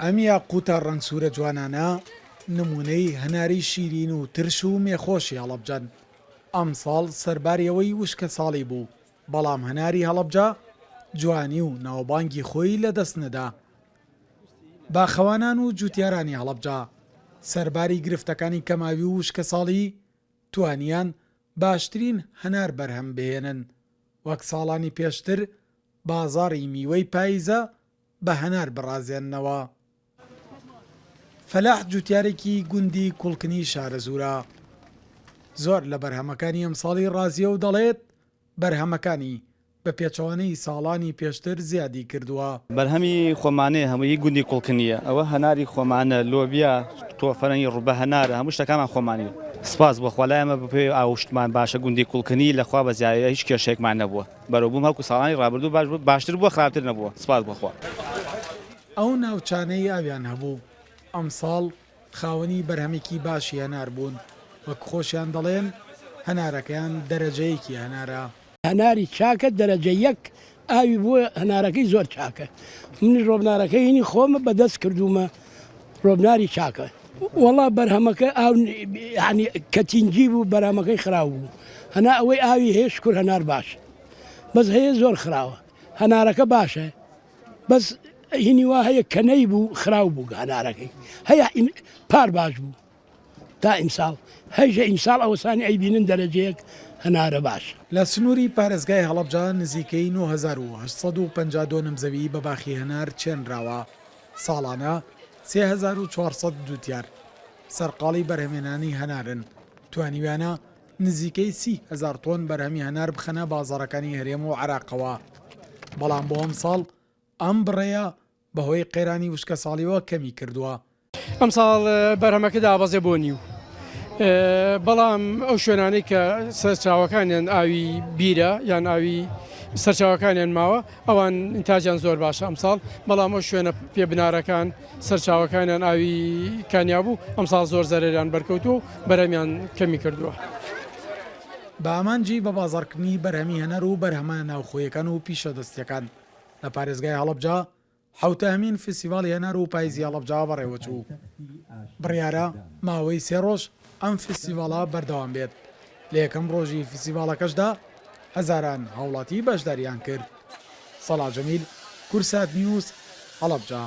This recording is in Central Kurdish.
ئەم یاقووتە ڕەنگ سوورە جوانانە نموونەی هەناری شیرین و ترش و مێخۆشی هەڵەبجەن، ئەمساڵ سەرباری ئەوەی وشکەساڵی بوو، بەڵام هەناری هەڵەبجە جوانی و ناوبانگی خۆی لەدەست نەدا. باخەوانان و جووتیارانی هەڵەبجە سەرباری گرفتەکانی کەماوی و وشکەساڵی توانیان باشترین هەنار بەرهەم بهێنن، وەک ساڵانی پێشتر بازاڕی میوەی پایزە بە هەنار بڕازێننەوە. فەلاح جوتیارێکی گوندی کوڵکنی شارەزوورە، زۆر لە بەرهەمەکانی ئەمساڵی ڕازییە و دەڵێت، بەرهەمەکانی بە پێچەوانەی ساڵانی پێشتر زیادی کردووە. بەرهەمی خۆمانەیە هەمووی گوندی کوڵکنییە، ئەوە هەناری خۆمانە، لۆبیا، تۆفەرەنگی ڕوبە هەنارە، هەموو شتەکانمان خۆمانین. سپاس بۆ خوا لای ئێمە بەپێی ئاوشتمان باشە گوندی کوڵکنی لە خوا بەزیایە هیچ کێشەیەکمان نەبووە. بەرەو بووم هەکو ساڵانی ڕابردوو باش بوو باشتر بووە خراپتر نەبووە سپاس بۆ خوا. ئەو ناوچانەی ئاویان هەبوو ئەمساڵ خاوەنی بەرهەمێکی باشی هەنار بوون، وەک خۆشیان دەڵێن هەنارەکەیان دەرەجەیەکی هەنارە. هەناری چاکە دەرەجە یەک ئاوی بووە هەنارەکەی زۆر چاکە منیش ڕۆبنارەکەی هینی خۆمە بەدەست کردوومە ڕۆبناری چاکە. وەڵا بەرهەمەکە ئاو یانی کە تینگی بوو بەرهەمەکەی خراو بوو هەنا ئەوەی ئاوی هەیە شکر هەنار باشە بەس هەیە زۆر خراوە هەنارەکە باشە بەس هینی وا هەیە کە نەیبوو خراو بوو هەنارەکەی هەیە پار باش بوو تا ئیمساڵ هەیژە ئیمساڵ ئەوسانی ئەیبینن دەرەجەیەک هەنارە باش. لە سنووری پارێزگای هەڵەبجە نزیکەی 9850 دۆنم زەوی بە باخی هەنار چێنراوە، ساڵانە 3400 جووتیار سەرقاڵی بەرهەمهێنانی هەنارن، توانیویانە نزیکەی 30 هەزار تۆن بەرهەمی هەنار بخەنە بازاڕەکانی هەرێم و عێراقەوە، بەڵام بۆ ئەمساڵ ئەم بڕەیە بەهۆی قەیرانی وشکەساڵیەوە کەمی کردووە. ئەمساڵ بەرهەمەکە دابەزێ بۆ نیو، بەڵام ئەو شوێنانەی کە سەرچاوەکانیان ئاوی بیرە یان ئاوی سەرچاوەکانیان ماوە ئەوان ئینتاجیان زۆر باشە ئەمساڵ، بەڵام ئەو شوێنە پێ بنارەکان سەرچاوەکانیان ئاوی کانیا بوو ئەمساڵ زۆر زەرەریان بەرکەوتووە و بەرهەمیان کەمی کردووە. بە ئامانجی بەبازاڕکردنی بەرهەمی هەنار و بەرهەمە ناوخۆیەکان و پیشە دەستییەکان لە پارێزگای هەڵەبجە حەوتەهەمین فیستیڤاڵی هەنار و پایزی هەڵەبجە بەڕێوەچوو. بڕیارە ماوەی سێ ڕۆژ ئەم فیستیڤاڵە بەردەوام بێت، لە یەکەم ڕۆژی فیستیڤاڵەکەشدا هەزاران هاوڵاتی بەشداریان کرد. سەڵاح جەمیل، کوردسات نیوز، هەڵەبجە.